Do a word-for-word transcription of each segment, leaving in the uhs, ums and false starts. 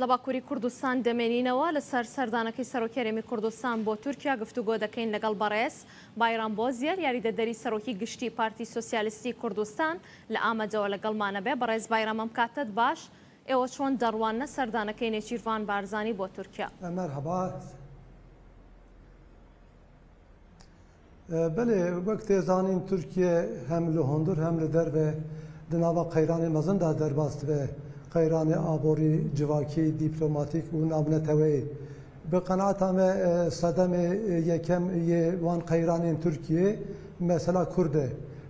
لە باکووری کوردستان دەمێنینەوە. لەسەر سەردانەکەی سەرۆکی هەرێمی کوردستان بۆ تورکیا گفتوگۆ دەکەین لەگەڵ بەڕێز بایرام بۆزیەر، یاریدەدەری سەرۆکی گشتی پارتی سۆسیالیستی کوردستان. لە ئامەدەوە لەگەڵمانە بێ. بەڕێز بایرام، ئەم کاتەت باش. ئێوە چۆن دەڕواننە سەردانەکەی نێچیرڤان بارزانی بۆ تورکیا؟ Merhaba. E, belê, wek tê zanîn, Tirkiye hem li hundir hem li derve di nava qeyranê mezin de derbas dibe. Qeyranê aborî, civakî, dîplomatîk û navneteweyî. Bi qenaeta me, e, sedemê, e, yekem yê wan qeyranên Tirkiye mesela Kurd e.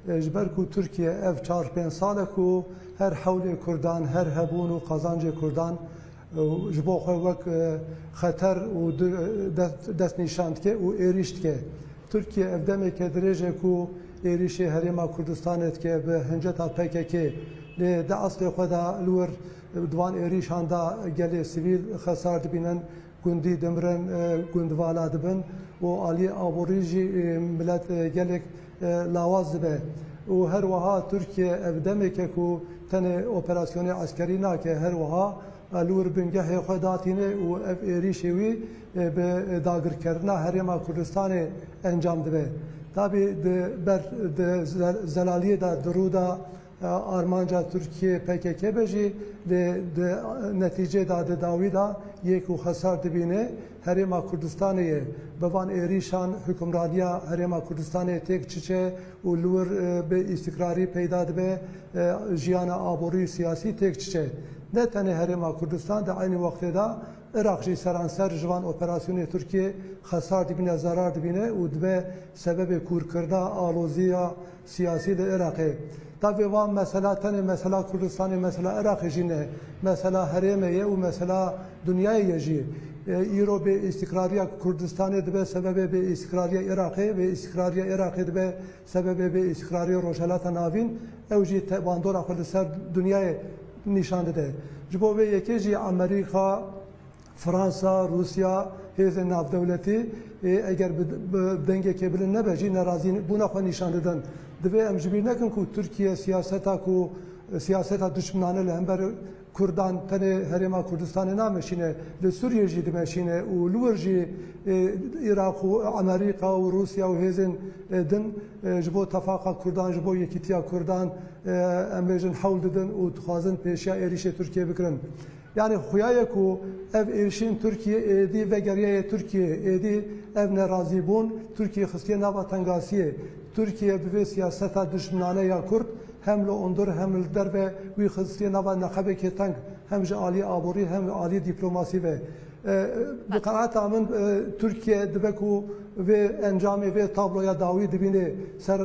E, ji ber ku Tirkiye ev çar pênc sal e ku her hewlê Kurdan, her hebûn û qazancê Kurdan, e, ji bo xwe wek, e, xeter û di-, e, dest, dest nîşan dike û êrîş dike. Tirkiye ev demeke dirêj e ku êrîşê Herêma Kurdistanê dike bi hinceta P K K. Lê di eslê xwe de li wir, e, di van êrîşan de gelê sivîl xesar dibînin, gundî dimirin, e, gund vala dibin û aliyê aborî jî, e, milet, e, gelek, e, lawaz dibe. Û her wiha Tirkiye ev demeke ku tenê operasyonê eskerî nake, her wiha, e, li wir bingehê xwe datîne û ev êrîşê wî, e, bi dagirkerina Herêma Kurdistanê encam dibe. Tabî di ber, di zel-, zelaliyê de, di rû de, e, armanca Tirkiye P K K be jî, lê di netîcê de, di dawî de yê ku xesar dibîne Herêma Kurdistanê ye. Bi van êrîşan hukimraniya Herêma Kurdistanê têk çiçe û li wir, e, bi îstikrarî peyda dibe, e, jiyana aborî û siyasî têk çiçe. Ne tenê Herêma Kurdistan, di eynî wextê de Iraq jî seranser ji van operasyonê Tirkiye xesar dibîne, zarar dibîne û dibe sebebê kûrkirina aloziya siyasî li Iraqê. Tabî van mesela tenê mesela Kurdistanê, mesela Iraqê jî ne, mesela herêmê ye û mesela dinyayê ye jî. E, îro bêîstikrariya Kurdistanê dibe sebebê bêîstikrariya Iraqê, bêîstikrariya Iraqê dibe sebebê bêîstikrariya Rojhelata Navîn, ew jî te-, bandora xwe li ser dinyayê nîşan dide. Ji bo vê yekê jî Amerîka, Fransa, Rûsya, hêzên navdewletî, ê, eger bi, bi dengekê bilind nebe jî nerazîbûna xwe nîşan didin. Divê em ji bîr nekin ku Tirkiye siyaseta ku, siyaseta duşminane li hember Kurdan tenê Herêma Kurdistanê nameşîne, li Sûriyê jî dimeşîne û li wir jî, ê, Iraq û Amerîka û Rûsya û hêzên, ê, din, ê, ji bo tefaqa Kurdan, ji bo yekîtiya Kurdan, ê, em bêjin hewl didin û dixwazin pêşiya êrîşê Tirkiye bigirin. Yanî xuya ye ku ev êrişên Tirkiye êdî vegeriyaye Tirkiye, êdî ev nerazîbûn Tirkiye xistiye nava tengasiyê. Tirkiye bi vê siyaseta duşminane ya Kurd hem li hundir hem li derve wî xistiye nava neqebekê teng, hem ji alî aborî hem li alî dîplomasî ve. E, bi qenaeta min, e, Tirkiye dibe ku vê encamê vê tabloya dawî dibîne ser,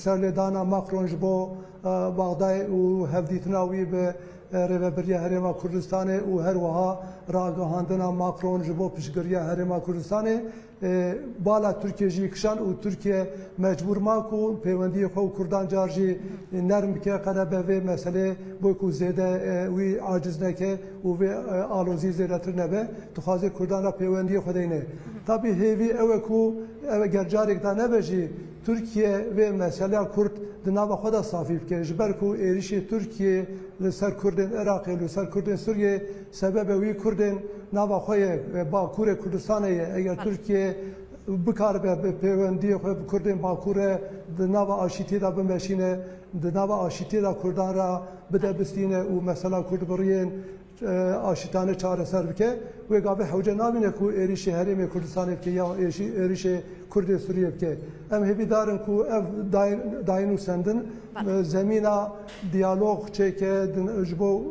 serlêdana Macron ji bo, e, Baxdayê û hevdîtina wî bi e, Rêvebiriya Herêma Kurdistanê û her wiha ragihandina Macron ji bo piştgiriya Herêma Kurdistanê, e, bala Tirkiye jî kişand û Tirkiye mecbûr ma ku pêwendiyê xwe û Kurdan car jî nerm bike, qede be vê meselê bo ku zêde, e, wî aciz neke û vê, e, alozî zêdetir nebe, dixwaze Kurdan re pêwendiyê xwe deyne. Tabî hêvî ew e ku ev ger carek da nebe jî Tirkiye vê meseleya Kurd di nava xwe de safî bike. Ji ber ku êrişê Tirkiye li ser Kurdên Iraqê, li ser Kurdên Sûriyê, sebebe wî Kurdên nava xwe ye, e, Bakurê Kurdistanê ye. Eger Tirkiye bikaribe bi pêwendiyê xwe bi Kurdên Bakur re di nava aşîtiyê de bimeşîne, di nava aşîtiyê de Kurdan re bide bistîne û mesela Kurd bi riyên, e, aşîtane çareser bike, wê gavê hewce nabîne ku êrîşê Herêmê Kurdistanê bike ya êşî-, êrîşê Kurdê Sûriyê bike. Em hêvîdar in ku ev dayîn, dayîn û sendin, Belê. e, zemîna diyalog çêke din, ji bo,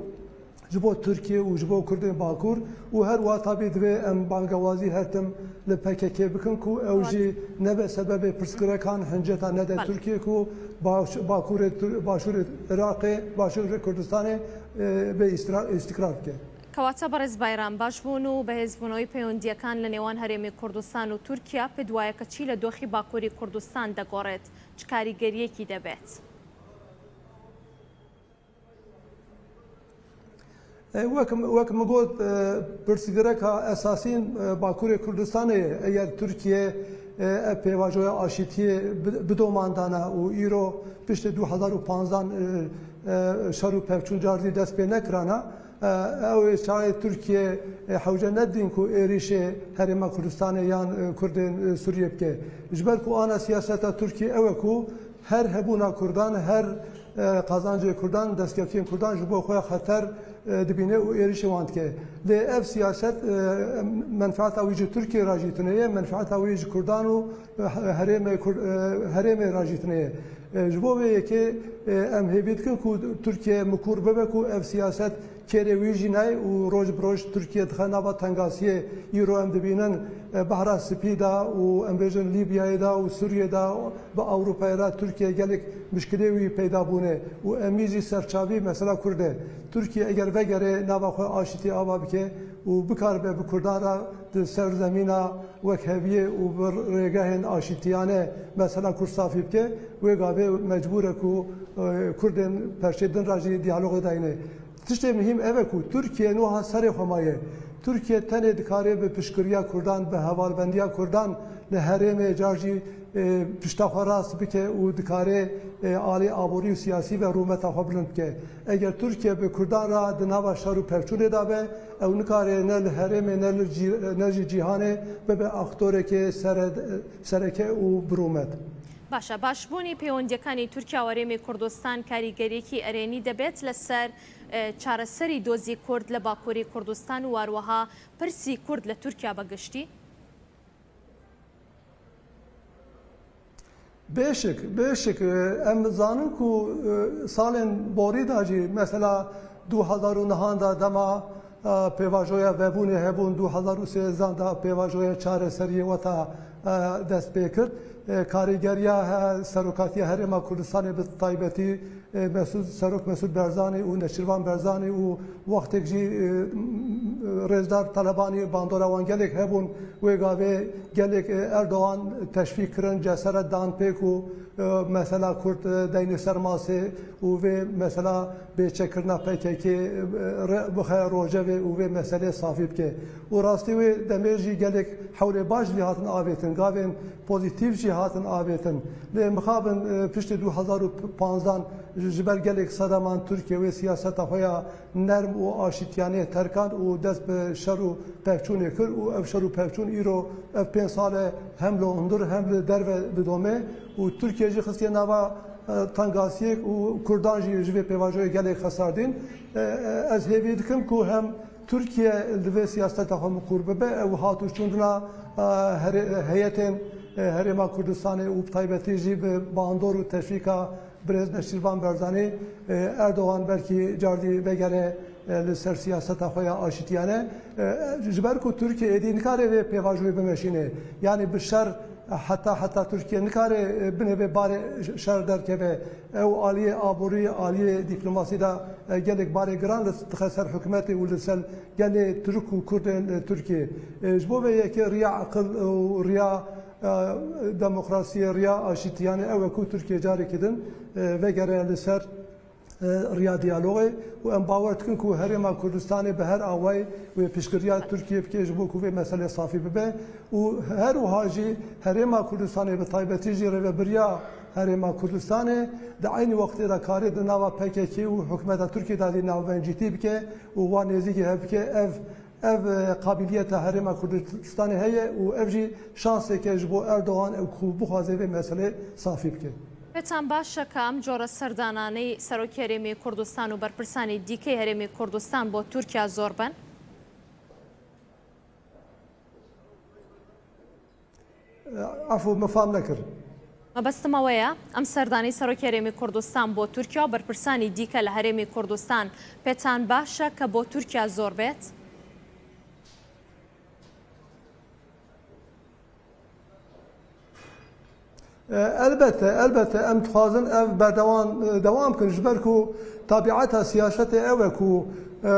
ji bo Tirkiye û ji bo Kurdên Bakur û her wiha tabî divê em bangewazî her tim li P K K bikin ku ew Rast. jî nebe sebebê pirsgirekan hinceta nede Belê. Tirkiye ku baş-, Bakurê Tur-, Başûrê Iraqê, Başûrê Kurdistanê, e, bê îstikrar, îstikrar bike. کەواتە بەڕێز بایرام، باشبوون و بەهێزبوونەوەی پەیوەندییەکان لە نێوان هەرێمی کوردستان و تورکیا پێت وایە کە چی لە دۆخی باکووری کوردستان دەگۆڕێت؟ چ کاریگەرییەکی دەبێت؟ E, wek, wek min got, e, pirsgireka esasî, e, Bakurê Kurdistanê ye. Eger Tirkiye, e, ev pêvajoya aşîtiyê bi-, bidomandana û îro piştî du hezar û panzdan, e, e, şer û pevçûn car zî dest pê nekirana, Ew ê çaxê Tirkiye, e, hewce nedîn ku êrîşê Herêma Kurdistanê yan, e, Kurdên, e, Sûriyê bike. Ji ber ku ana siyaseta Tirkiye ew e ku her hebûna Kurdan, her, e, qazancê Kurdan, destkeftiyên Kurdan ji bo xwe xeter, e, dibîne û êrîşê wan dike. Lê ev siyaset, e, menfeeta wî ji Tirkiye re jî tune ye, menfeeta wî ji Kurdan û, e, herêmê Kur-, e, herêmê re jî tune ye. E, ji bo vê yekê, e, em hêvî dikin ku Tirkiye mikur bibe ku ev siyaset kêrê wî jî nayê û roj bi roj Tirkiye dixe nava tengasiyê. Îro em dibînin, e, Behra Spî de û em bêjin Lîbyayê de û Sûriyê de bi Ewropayê re Tirkiye gelek mişkilê wî peyda bûne û em î jî serçavî mesela Kurd e. Tirkiye eger vegere nava xwe aşitî ava bike û bikaribe bi Kurdan re di ser zemîna wekheviyê û bi rêgehên aşîtiyane mesela Kurd safî bike, wê gavê mecbûr e ku, e, Kurdên perçê din re jî diyalogê dayîne. Tiştê muhîm ev e ku Tirkiye nuha serê xwe maye. Tirkiye tenê dikare bi piştgiriya Kurdan, bi hevalbendiya Kurdan li herêmê car jî, e, pişta xwe rast bike û dikare, e, alî aborî û siyasî ve rûmeta xwe bilind bike. Eger Tirkiye bi Kurdan re di nava şer û pevçûnê de be, ew nikare ne li herêmê, ne li cî-, ne jî cîhanê bibe aktorekê sere-, sereke û bi rûmet. باشە، باشبوونی پەیوەندییەکانی تورکیا و هەرێمی کوردستان کاریگەرییەکی ئەرێنی دەبێت لەسەر، ئە، چارەسەری دۆزی کورد لە باکووری کوردستان و هەروەها پرسی کورد لە تورکیا بە گشتی؟ Bêşik, bêşik, e, em zanin ku, e, salên borî de jî, mesela du hezar û nehan de dema, e, pêvajoya vebûnê hebûn, du hezar û sêzdehan de pêvajoya çareseriyê weta, e, dest pê kir. E, karîgeriya he-, serokatiya Herêma Kurdistanê bi taybetî, e, Mesûd, Serok Mesûd Barzanî û Neçîrvan Barzanî û wextek jî, e, Rêzdar Telebanî bandora wan gelek hebûn. Wê gavê gelek, e, Erdogan teşvîk kirin, cesaret dan pê ku, e, mesela Kurd, e, deyne ser masê û vê mesela bêçekirina P K K, e, re-, bixe rojevê û vê meselê safî bike. Û rastî wê demê jî gelek hewlê baş jî hatin avêtin, gavên pozîtîf jî hatin avêtin. Lê mixabin, e, piştî du hezar û panzdan ji, ji ber gelek sedeman Tirkiye wê siyaseta xwe ya nerm û aşîtiyanê terkand û dest bi şer û pevçûnê kir û ev şer û pevçûn îro ev pênc sal e hem li hundir hem li derve didome û Tirkiye jî xistiye nava, e, tengasiyek û Kurdan jî ji vê pêvajoyê gelek xesar dîn. E, e, ez hêvî dikim ku hem Tirkiye li vê siyaseta xwe miqûr bibe, ew hat û çûndina, e, here-, heyetên, e, Herêma Kurdistanê û bi taybetî jî bi bandor û teşvîka Birêz Neçîrvan Barzanî, e, Erdogan belkî cardî vegere, e, li ser siyaseta xwe ya aşitiyane. E, ji ber ku Tirkiye êdî nikare vê pêvajoyê bimeşîne, yanî bi şer heta, heta Tirkiye nikare, e, binê vê barê şer derkeve. Ew aliyê aborî, aliyê dîplomasî de, e, gelek barê giran li dixe ser hikûmetê û li ser gelê Tirk û Kurdên, e, Tirkiyê. E, ji bo vê yekê riya aqil û riya, e, demokrasiyê, riya aşîtiyanê ew e ku Tirkiye carekî din, e, vegere li ser, e, riya diyalogê û em bawer dikin ku Herêma Kurdistanê bi her awayî wê piştgiriya Tirkiye bike ji bo ku vê meselê safî bibe û her wiha jî Herêma Kurdistanê bi taybetî jî rêvebiriya Herêma Kurdistanê di eynî wextê de karê di nava P K K û hikûmeta Tirkiyê de jî navbencîtî bike û wan nêzîkî hev bike. Ev Ev, e, qabiliyeta Herêma Kurdistanê heye û ev jî şansek e ji bo Erdogan ew ku bixwaze vê meselê safî bike. پێتان باشە کە ئەم جۆرە سەردانانەی سەرۆکی هەرێمی کوردستان و بەرپرسانی دیکەی هەرێمی کوردستان بۆ تورکیا زۆر بن؟ Efû, min fam nekir. مەبەستم ئەوەیە، ئەم سەردانەی سەرۆکی هەرێمی کوردستان بۆ تورکیا و بەرپرسانی دیکە لە هەرێمی کوردستان پێتان باشە کە بۆ تورکیا زۆر بێت؟ Elbette, elbette em dixwazin ev berdewam, dewam bikin, ji ber ku tabiata siyasetê ew e ku, e,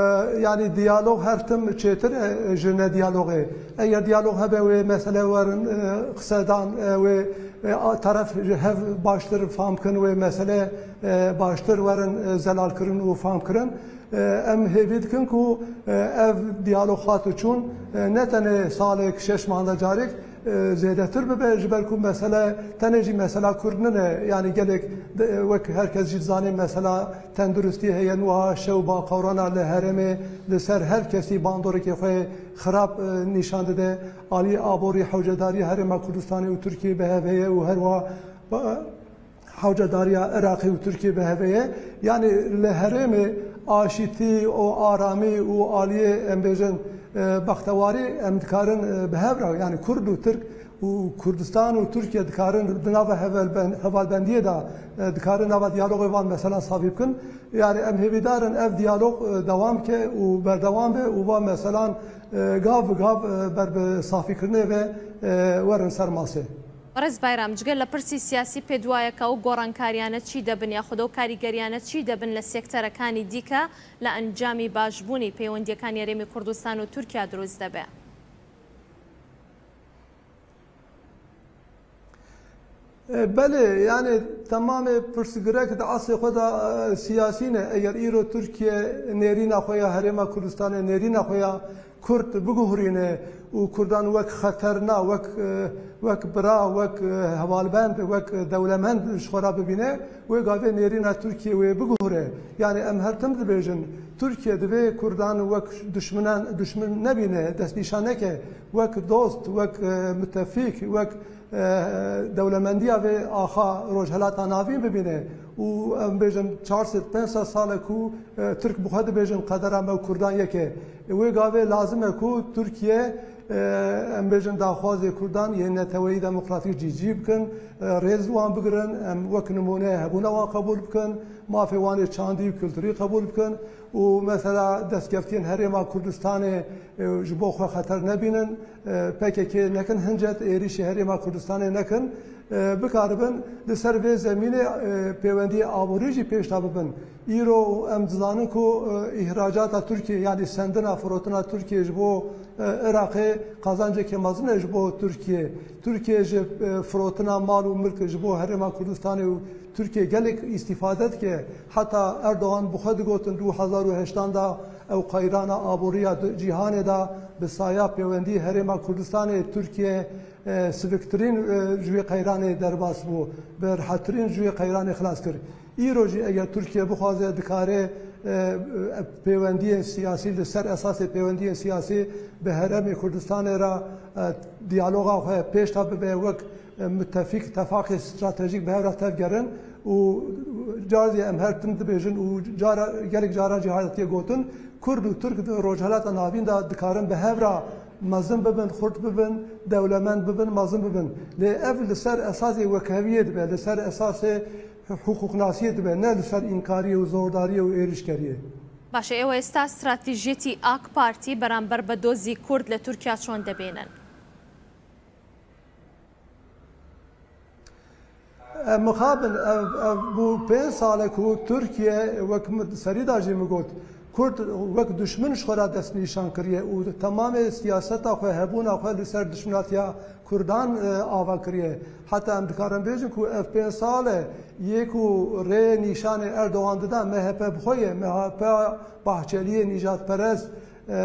yanî diyalog her tim çêtir e ji nediyalogê. Eger diyalog hebe, wê mesele werin, e, qisedan, e, wê, e, a, teref ji hev baştir fam bikin, wê mesele, e, baştir werin, e, zelalkirin û famkirin. E, em hêvî dikin ku, e, ev diyalog hat û çûn, e, ne tenê salek, şeş mah de carek, e, zêdetir bibe, ji ber ku mesele tenê jî mesela Kurd nine, yanî gelek de, wek her kes jî dizane mesela tenduristî heye, niha şew baqewrana li herêmê li ser her kesî bandoreke xwe xirab, e, nîşan dide. Aliyê aborî hewcedariya Herêma Kurdistanê û Tirkiyê bi hev heye û herwa, e, hewcedariya Iraqê û Tirkiyê bi hev heye. Yanî li herêmê aşîtî û aramî û aliyê, em bêjin, e, bextewarî em dikarin, e, bi hev re, yanî Kurd û Tirk û Kurdistan û Tirkiye dikarin di nava hevalben-, hevalbendiyê de, e, dikarin nava diyalogê van meselan safî bikin. Yanî em hêvîdar in ev diyalog, e, dewam bike û berdewam be û van meselan, e, gav bi gav, e, ber bi safîkirinê ve, e, werin ser masê. بەڕێز بایرام، جگە لە پرسی سیاسی، پێت وایە کە ئەو گۆڕانکاریانە چی دەبن، یاخود ئەو کاریگەریانە چی دەبن لە سێکتەرەکانی دیکە لە ئەنجامی باشبوونی پەیوەندیەکانی هەرێمی کوردستان و تورکیا دروست دەبێ؟ E, belê, yani temamê pirsgirêk di aslê xwe de, e, siyasî ne. Eger îro Tirkiye nêrîna xwe ya Herêma Kurdistanê, nêrîna xwe ya Kurd biguhurîne û Kurdan wek xeterna, wek, e, wek bira, wek, e, hevalbend, wek, e, dewlemend ji xwe re bibîne, wê gavê nêrîna Tirkiye wê biguhure. Yani em her tim dibêjin, Tirkiye divê Kurdan wek duşminan, duşmin nebîne, destnîşan neke, wek dost, wek, e, müttefîk, wek, e, dewlemendiya vê axa Rojhelata Navîn bibîne. Û em bêjin çar sed pênc sed sal e ku, e, Tirk bi xwe dibêjin qedera me û Kurdan yek e. Wê gavê lazim e ku Tirkiye, e, em bêjin daxwazê Kurdan yên neteweyî demokratîk cî cî bikin, e, rêz li wan bigirin, em wek nimûne hebûna wan qebûl bikin, mafê wan ê çandî û kulturî qebûl bikin û mesela destkeftiyên Herêma Kurdistanê, e, ji bo xwe xeter nebînin, e, P K K nekin hincet, êrîşî Herêma Kurdistanê nekin, e, bikaribin li ser vê zemînê, e, pêwendiyê aborî jî pêş de bibin. Îro em dizanin ku, e, îhracata Tirkiyê, yanî sendina, firotina Tirkiyê ji bo, e, Iraqê qazanceke mezin e ji bo Tirkiye. Tirkiye ji, e, firotina mal û milk ji bo Herêma Kurdistanê û Tirkiye gelek îstîfade dike. Heta Erdogan bi xwe digotin du hezar û heştan de ew qeyrana aboriya di cîhanê de bi saya pêwendî Herêma Kurdistanê Tirkiye, e, siviktirîn, e, ji wê qeyranê derbas bû, bi rehettirîn ji wê qeyranê xilas kir. Îro jî eger Tirkiye bixwaze dikare, e, e, pêwendiyên siyasî li ser esasê pêwendiyên siyasî bi Herêmê Kurdistanê re, e, diyaloga xwe pêş de bibe wek, e, müttefîk, tefaqê stratejîk bi hev re tevgerin û carê em her tim dibêjin û cara, gelek caran jî hatiye gotin, Kurd û Tirk di Rojhelata Navîn de dikarin bi hev re mezin bibin, xurt bibin, dewlemend bibin, mezin bibin. Lê ev li ser esasê wekheviyê dibe, li ser esasê hiqûqnasiyê dibe, ne li ser înkariyê û zordariyê û êrîşkeriyê. باشە، ئێوە ئێستا استراتیژیەتی ئاک پارتی بەرامبەر بە دۆزی کورد لە تورکیا چۆن دەبینن؟ Em mixabin, ev, ev bû pênc sal e ku Tirkiye, wek min serî de jî min got, Kurd wek duşmin ji xwe re destnîşan kiriye û temamê siyaseta xwe, hebûna xwe li ser duşminatiya Kurdan, e, ava kiriye. Heta em dikarin bêjin ku ev pênc sal e yê ku rê nîşanê Erdogan dida M H P bi xwe ye, M H P Bahçeliyê nîjadperest, e,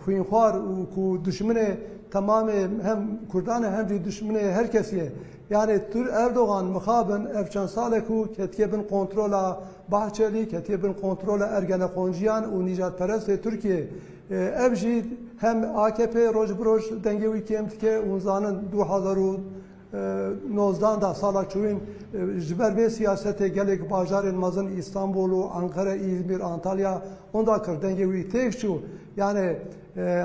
xwînxwar û ku duşminê temamê hem Kurdan e hem jî duşminê her kesî ye. Yani Tur Erdogan mixabin ev çend sal e ku ketiye bin kontrola Bahçelî, ketiye bin kontrola ergeneqonciyan û nîjadperestê Tirkiyê. E, ev jî hem A K P roj bi roj dengê wî kêm dike û zanin du hezar û nozdan da sala çûyîn, e, ji ber vê siyasetê gelek bajarên mezin Îstanbul û Ankara, Îzmîr, Antalya onda kir, dengê wî têk çû. Yani, e,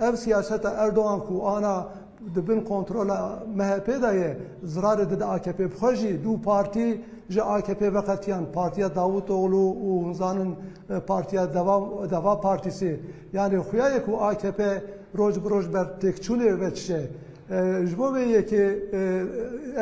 ev siyaseta Erdogan ku ana di bin kontrola M H P de ye, zirarê dide A K P. Bi xwe jî du partî ji A K P veqetiyan, Partiya Davutoglu û hûn zanin, e, Partiya Deva, Deva Partisi. Yani xuya ye ku A K P roj bi roj ber têkçûnê ve çişe. E, ji bo vê yekê, e,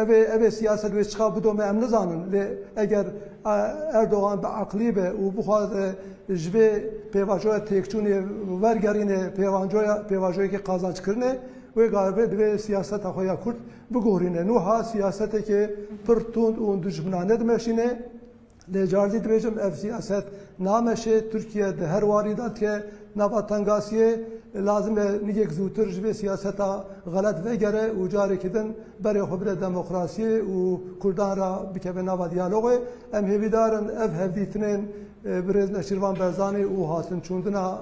ev ê, ev ê siyaset wê çiqa bidome em nizanin. Lê eger, e, Erdogan bi eqlî be û bixwaze ji vê pêvajoya têkçûnê wergerîne, pêvajoya, pêvajoyekê qazanc kirine, wê gavê divê siyaseta xwe ya Kurd biguhurîne. Nuha siyasetekê pir tund û dijminane dimeşîne. Lê car jî dibêjim, ev siyaset nameşe, Tirkiye di her warî de dike nava tengasiyê, Lazim e nigek zûtir ji vê siyaseta xelet vegere û carekî din berê xwe bide demokrasiyê û Kurdan re bikeve nava diyalogê. Em hêvîdar in ev hevdîtinên, e, birêz Neçîrvan Berzanî û hatinçûndina,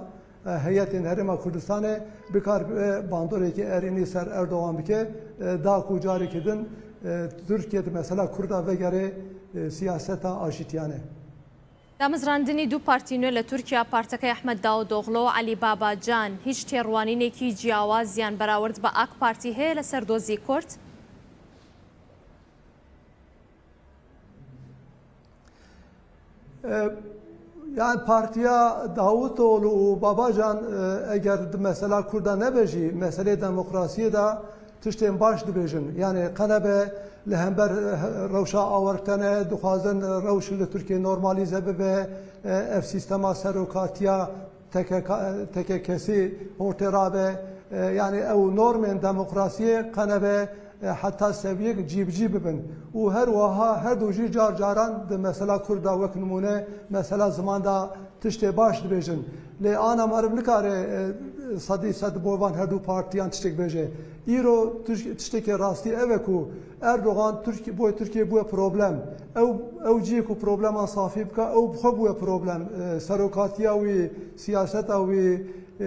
e, heyetên Herêma Kurdistanê bikaribe bandorekî erênî ser Erdogan bike, e, da ku carekî din, e, Tirkiye di mesela Kurda vegerê, e, siyaseta aşîtiyane. دامەزراندنی دوو پارتی نوێ لە تورکیا، پارتەکەی ئەحمەد داودۆغلۆ و عەلی باباجان، هیچ تێڕوانینێکی جیاوازیان بەراورد بە ئاک پارتی هەیە لەسەر دۆزی کورد؟ E, yani partiya Davutoğlu û Babacan, e, eger di mesela Kurda nebe jî, meselê demokrasiyê de tiştên baş dibêjin. Yani qenebe li hember, e, rewşa awirtene, dixwazin rewş li Tirkiye normalîze bibe, e, ev sîstema serokatiya T K K, T K K sî ortê rabe, e, yani ew normên demokrasiyê qenebe, e, heta seviyek cî bi cî bibin. Û her wiha her du jî car caran di mesela Kurda wek nimûne mesela ziman da tiştê baş dibêjin. Lê ana meriv nikare, e, sedî sed bo van her du partiyan tiştek bêje. Îro tiş-, tiştekê rastî ev e ku Erdogan Tirk-, boy Tirkiye bûye problem. Ew, ew cihê ku probleman safî bike, ew bi xwe bûye problem. E, serokatiya wî, siyaseta wî, e,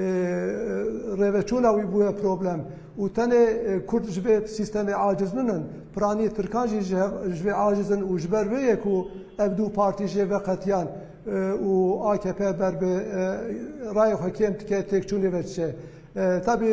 rêveçûna wî bûye problem. Û tenê, e, Kurd ji vê sîstemê aciz ninin. Piranî Tirkan jî ji hev-, ji vê aciz in û ji ber vê ye ku ev du partî jê veqetiyan, e, û A K P ber bi, e, rayê xwe kêm dike, têkçûnê ve diçe. E, tabî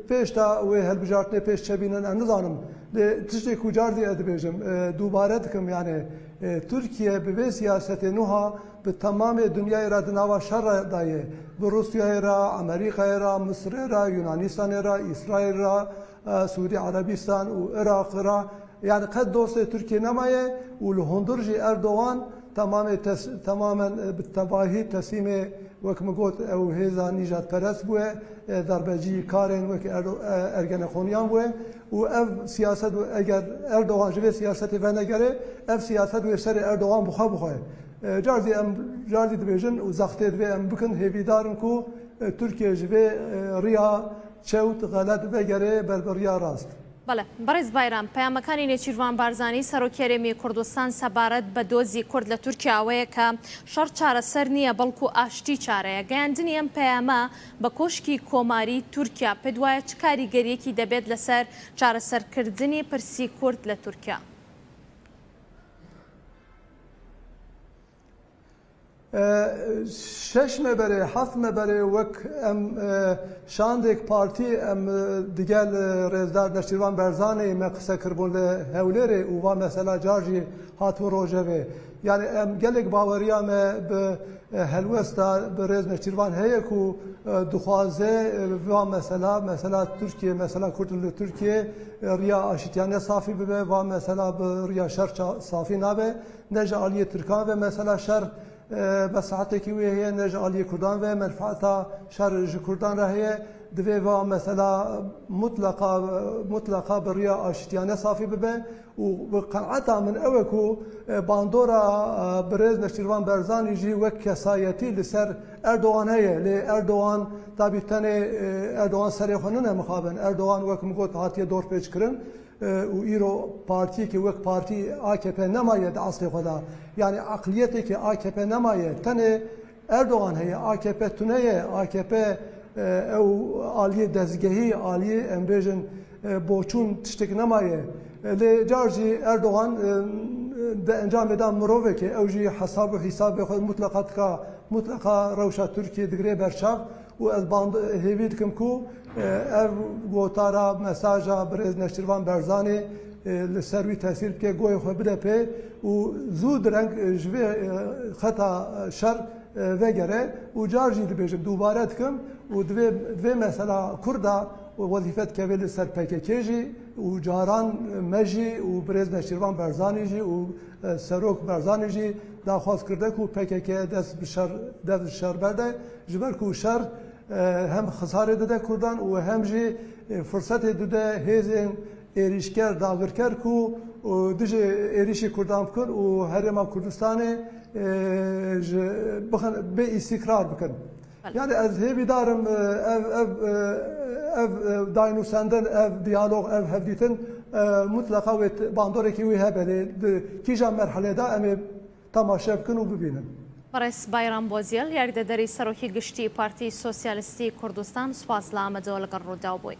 pêş de wê hilbijartinê pêş çebînin em nizanim. Lê tiştê ku car dî ez dibêjim, e, dubare dikim, yani, e, Tirkiye bi vê siyasetê nuha bi temamê dinyayê re di nava şer re de ye. Bi Rûsyayê re, Amerîkayê re, Misirê re, Yunanistanê re, Îsraîl re, e, Sûdî Erebîstan û Iraq re. Yani qet dostê Tirkiye nemaye û li hundir jî Erdogan temamê tes-, temamen, e, bi tevahî teslîmê, wek min got, ew hêza nîjadperest bûye, e, darbecî karên wek Erdo-, e, Ergenekoniyan bûye û ev siyaset, eger Erdogan ji vê siyasetê venegere, ev siyaset wê serê Erdogan bixwe bixwe. E, car zî em, car zî dibêjin û zextê divê em bikin, hêvîdar in ku, e, Tirkiye ji vê, e, riya çewt, xelet vegere ber bi riya rast. بەڵێ، بەڕێز بایرام، پەیامەکانی نێچیروان بارزانی، سەرۆکی هەرێمی کوردستان، سەبارەت بە دۆزی کورد لە تورکیا ئەوەیە کە شەڕ چارەسەر نییە، بەڵکو ئاشتی چارەیە. گەیاندنی ئەم پەیامە بە کۆشکی کۆماری تورکیا، پێت وایە چ کاریگەریەکی دەبێت لەسەر چارەسەرکردنی پرسی کورد لە تورکیا؟ E, şeş me berê, heft me berê wek em, e, şandek partî em, e, digel, e, rêzdar Neçîrvan Berzanê me qise kiribûn li Hewlêrê û va mesela car jî hatibû rojevê. Yani em gelek baweriya me bi, e, helwesta bi rêz Neçîrvan heye ku, e, dixwaze, e, va mesela, mesela Tirkiye, mesela Kurd li Tirkiye, e, riya aşitiyane safî bibe, va mesela bi riya şer ça-, safî nabe. Ne ji aliyê Tirkan ve mesela şer, e, meslahetekî wê heye, ne ji aliyê Kurdan ve menfaeta şer ji Kurdan re heye. Divê va mesela mutleqa, mutleqa bi riya aşitiyane safî bibe û bi qenaeta min ew e ku, e, bandora, e, birêz Neçîrvan Berzanî jî wek kesayetî li ser Erdogan heye. Lê Erdogan tabî tenê, e, Erdogan serê xwe nine mixabin. Erdogan wek min got hatiye dorpêçkirin. E, û îro partiyekî wek partî A K P nemaye di eslê xwe de. Yani eqliyeteke A K P nemaye. Tenê Erdogan heye, A K P tune ye, A K P, e, ew aliyê dezgehî, aliyê em bêjin, e, boçûn tiştek nemaye. E, lê car jî Erdogan, e, di encamê de mirovek e, ew jî hesab û hîsabê xwe mutleqa dika, mutleqa rewşa Tirkiyê digire berçav. Û ez band-, hêvî dikim ku, e, ev gotara, mesaja birêz Neçîrvan Berzanê, e, li ser wî tesîr bike, goyê xwe bide pê û zû direng, e, ji vê, e, xeta, e, şer, e, vegere û car jî dibêjim, dubare dikim û divê, divê mesela Kurda wezîfe dikeve li ser P K K jî û caran me jî û birêz Neçîrvan Berzanî jî û, e, Serok Berzanî jî daxwaz kirde ku P K K dest bi şer, dest bi şer berde. Ji ber ku şer, e, hem xisarê dide Kurdan û hem jî, e, firsetê dide hêzên êrîşker, dagirker ku, û dijî êrîşî Kurdan bikin û Herêma Kurdistanê, e, ji, bixin, bê îstîkrar bikin. Yani ez hêvîdar im, e, ev, ev, e, ev, e, daynûsendin, ev diyalog, ev hevdîtin, e, mutleqa wê t-, bandorekî wî hebe lê di kîja merhelê de em ê temaşe bikin û bibînin. بەڕێز بایرام بۆزیل، یاریدەدەری سەرۆکی گشتی پارتی سۆسیالیستی کوردستان، سوپاس لە ئامەدەوە لەگەڵ ڕووداو بووی.